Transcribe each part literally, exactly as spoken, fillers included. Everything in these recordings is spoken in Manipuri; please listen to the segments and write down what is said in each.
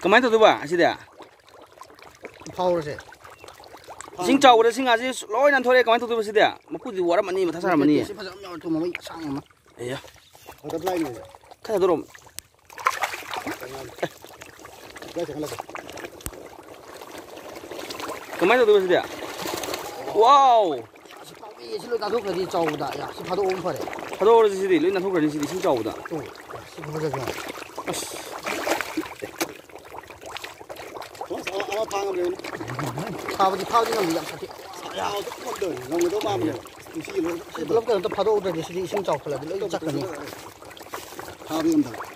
ꯀꯃꯥꯏꯅ ꯇꯧꯗꯣꯏꯕ ꯑꯁꯤꯗꯤ? ꯐꯥꯎꯔꯁꯦ꯫ ꯏꯁꯤꯡ ꯆꯥꯎꯕꯗ ꯁꯤ ꯉꯥꯁꯤ ꯂꯣꯏ ꯅꯥꯟꯊꯣꯔꯛꯑꯦ꯫ ꯀꯃꯥꯏꯅ ꯇꯧꯗꯣꯏꯕ ꯁꯤꯗꯤ? ꯃꯀꯨꯗꯤ ꯋꯥꯔꯝꯃꯅꯤ, ꯃꯊꯥ ꯁꯥꯔꯝꯃꯅꯤ꯫ ꯁꯤ ꯐꯖꯕ ꯑꯃ ꯌꯥꯎꯔꯦ, ꯇꯨ ꯃꯃꯩ ꯑꯁꯥꯡꯕ ꯑꯃ꯫ ꯑꯦ꯫ ꯕꯇꯔꯐ꯭ꯂꯥꯏꯅꯦ꯫ ꯈꯔ ꯊꯥꯗꯣꯔꯛꯑꯣ꯫ ꯀꯃꯥꯏꯅ ꯇꯧꯗꯣꯏꯕ ꯁꯤꯗꯤ? ꯋꯥꯎ! ꯁꯤ ꯄꯥꯝꯕꯤ ꯑꯁꯤ ꯂꯣꯏ ꯅꯥꯟꯊꯣꯛꯈ꯭ꯔꯗꯤ ꯆꯥꯎꯕꯗ꯫ ꯌꯥ, ꯁꯤ ꯐꯥꯗꯣꯛꯑꯝ ꯐꯔꯦ꯫ ꯊꯥꯗꯣꯛꯑꯔꯁꯤ ꯁꯤꯗꯤ, ꯂꯣꯏ ꯅꯥꯟꯊꯣꯛꯈ꯭ꯔꯅꯤ ꯁꯤꯗꯤ, ꯏꯁꯤꯡ ꯆꯥꯎꯕꯗ꯫ ꯇꯨ, ꯁꯤ ꯐꯖꯗ꯭ꯔꯣ? ꯑꯁ꯫ ꯑꯃ, ꯑꯃ ꯐꯥ ꯉꯝꯗ꯭ꯔꯦ꯫ ꯐꯥꯕꯗꯤ, ꯐꯥꯕꯗꯤ ꯉꯝꯗꯦ, ꯌꯥꯝ ꯁꯥꯊꯤ꯫ ꯌꯥ, ꯉꯝꯗꯧ ꯃꯥꯟꯕꯅꯦ꯫ ꯁꯤ ꯄꯨꯂꯞ ꯀꯩꯅꯣ ꯇꯧ ꯐꯥꯗꯣꯛꯎꯗ꯭ꯔꯗꯤ ꯁꯤꯗꯤ ꯏꯁꯤꯡ ꯆꯥꯎꯈꯠꯂꯗꯤ ꯂꯣꯏ ꯆꯠꯈ꯭ꯔꯅꯤ꯫ ꯐꯥꯕ ꯉꯝꯗꯕ꯫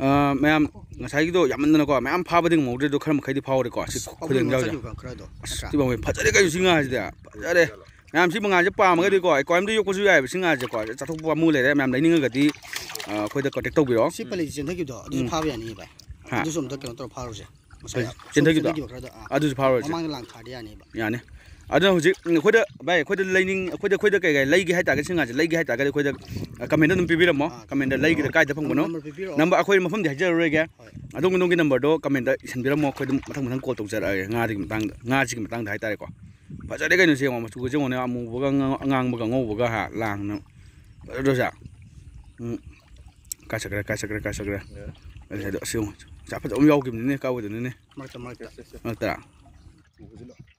ꯑ, ꯃꯌꯥꯝ, ꯉꯁꯥꯏꯒꯤꯗꯣ ꯌꯥꯝꯃꯟꯗꯅꯀꯣ, ꯃꯌꯥꯝ ꯐꯥꯕꯗꯤ ꯉꯝꯍꯧꯗ꯭ꯔꯦ, ꯑꯗꯣ ꯈꯔ ꯃꯈꯩꯗꯤ ꯐꯥꯍꯧꯔꯦꯀꯣ꯫ ꯁꯤ ꯈꯨꯗꯦꯡ ꯌꯥꯎꯁꯦ꯫ ꯆꯠꯈꯤꯕ ꯈꯔꯗꯣ, ꯑꯁ, ꯅꯠꯇ꯭ꯔꯥ? ꯁꯤ ꯐꯖꯔꯦ ꯀꯩꯅꯣ, ꯁꯤ ꯉꯥꯁꯤꯗꯤ꯫ ꯐꯖꯔꯦ꯫ ꯃꯌꯥꯝ ꯁꯤ ꯉꯥꯁꯦ ꯄꯥꯝꯃꯒꯗꯤꯀꯣ, ꯑꯦꯀ꯭ꯋꯥꯔꯤꯌꯝꯗ ꯌꯣꯛꯄꯁꯨ ꯌꯥꯏꯑꯕ ꯁꯤ ꯉꯥꯁꯦꯀꯣ꯫ ꯆꯥꯊꯣꯛꯄ ꯄꯥꯝꯃꯨ ꯂꯩꯔꯦ, ꯃꯌꯥꯝ ꯂꯩꯅꯤꯡꯉꯒꯗꯤ, ꯑ, ꯑꯩꯈꯣꯏꯗ ꯀꯟꯇꯦꯛ ꯇꯧꯕꯤꯔꯣ꯫ ꯁꯤ ꯄꯂꯤꯁꯤ ꯆꯦꯟꯊꯈꯤꯕꯗꯣ, ꯑꯗꯨꯁꯨ ꯎꯝ꯫ ꯐꯥꯕ ꯌꯥꯅꯤꯕ꯫ ꯍꯥ? ꯑꯗꯨꯁꯨ ꯑꯝꯇ ꯀꯩꯅꯣ ꯇꯧꯔ ꯐꯥꯔꯨꯁꯦ꯫ ꯃꯁꯥ ꯀꯩ-, ꯌꯥ-, ꯆꯦꯟꯊꯈꯤꯕꯗꯣ? ꯆꯦꯟꯊꯈꯤꯕ ꯈꯔꯗꯣ, ꯑꯥ꯫ ꯑꯗꯨꯁꯨ ꯐꯥꯔꯨꯔꯁꯦ꯫ ꯃꯃꯥꯡꯗ ꯂꯥꯡ ꯊꯥꯔꯗꯤ ꯌꯥꯅꯤꯕ꯫ ꯌꯥꯅꯤ꯫ ꯑꯗꯨꯅ ꯍꯧꯖꯤꯛ ꯑꯩꯈꯣꯏꯗ, ꯚꯥꯏ, ꯑꯩꯈꯣꯏꯗ ꯂꯩꯅꯤꯡ-, ꯑꯩꯈꯣꯏꯗ, ꯑꯩꯈꯣꯏꯗ ꯀꯩ ꯀꯩ ꯂꯩꯒꯦ ꯍꯥꯏꯇꯥꯔꯒꯗꯤ, ꯁꯤ ꯉꯥꯁꯦ ꯂꯩꯒꯦ ꯍꯥꯏꯇꯥꯔꯒꯗꯤ ꯑꯩꯈꯣꯏꯗ, ꯑ, ꯀꯃꯦꯟꯗ ꯑꯗꯨꯝ ꯄꯤꯕꯤꯔꯝꯃꯣ꯫ ꯑꯥ, ꯀꯃꯦꯟꯗ ꯂꯩꯒꯤꯗ ꯑꯥ, ꯀꯥꯏꯗ ꯐꯪꯕꯅꯣ? ꯅꯝꯕꯔ ꯄꯤꯕꯤꯔꯛꯑꯣ꯫ ꯅꯝꯕꯔ ꯑꯩꯈꯣꯏ ꯃꯐꯝꯗꯤ ꯍꯥꯏꯖꯔꯔꯣꯏꯒꯦ꯫ ꯍꯣꯏ꯫ ꯑꯗꯣꯝꯒꯤ, ꯑꯗꯣꯝꯒꯤ ꯅꯝꯕꯔꯗꯣ ꯀꯃꯦꯟꯗ ꯏꯁꯟꯕꯤꯔꯝꯃꯣ꯫ ꯑꯩꯈꯣꯏ ꯑꯗꯨꯝ ꯃꯊꯪ ꯃꯊꯪ ꯀꯣꯜ ꯇꯧꯖꯔꯛꯑꯒꯦ ꯉꯥꯗꯨꯒꯤ ꯃꯇꯥꯡꯗ, ꯉꯥꯁꯤꯒꯤ ꯃꯇꯥꯡꯗ ꯍꯥꯏꯇꯥꯔꯦꯀꯣ꯫ ꯐꯖꯔꯦ ꯀꯩꯅꯣ, ꯁꯤ ꯌꯦꯡꯉꯣ, ꯃꯆꯨꯒꯁꯦ ꯌꯦꯡꯉꯣꯅꯦ, ꯑꯃꯨꯕꯒ ꯑꯉꯥꯡ-, ꯑꯉꯥꯡꯕꯒ ꯑꯉꯧꯕꯒ ꯍꯥ, ꯂꯥꯡꯅ꯫ ꯐꯖꯗ꯭ꯔꯣ ꯁꯦ? ꯎꯝ꯫ ꯀꯥꯏ ꯆꯠꯈ꯭ꯔꯦ, ꯀꯥꯏ ꯆꯠꯈ꯭ꯔꯦ, ꯀꯥꯏ ꯆꯠꯈ꯭ꯔꯦ? ꯌꯥꯔꯦ꯫ ꯑꯁꯤ ꯍꯥꯏꯗꯣ, ꯑꯁꯤ ꯌꯦꯡꯉꯣ꯫ ꯆꯥ ꯐꯖꯕ ꯑꯃ ꯌꯥꯎꯈꯤꯕꯅꯤꯅꯦ, ꯀꯥꯏ ꯑꯣꯏꯗꯣꯏꯅꯣꯅꯦ? ꯃꯔꯛꯇ, ꯃꯔꯛꯇ꯫ ꯁꯦ, ꯁꯦ, ꯁꯦ꯫ ꯃꯔꯛꯇ? ꯎꯕꯁꯤ ꯂꯣꯏ꯫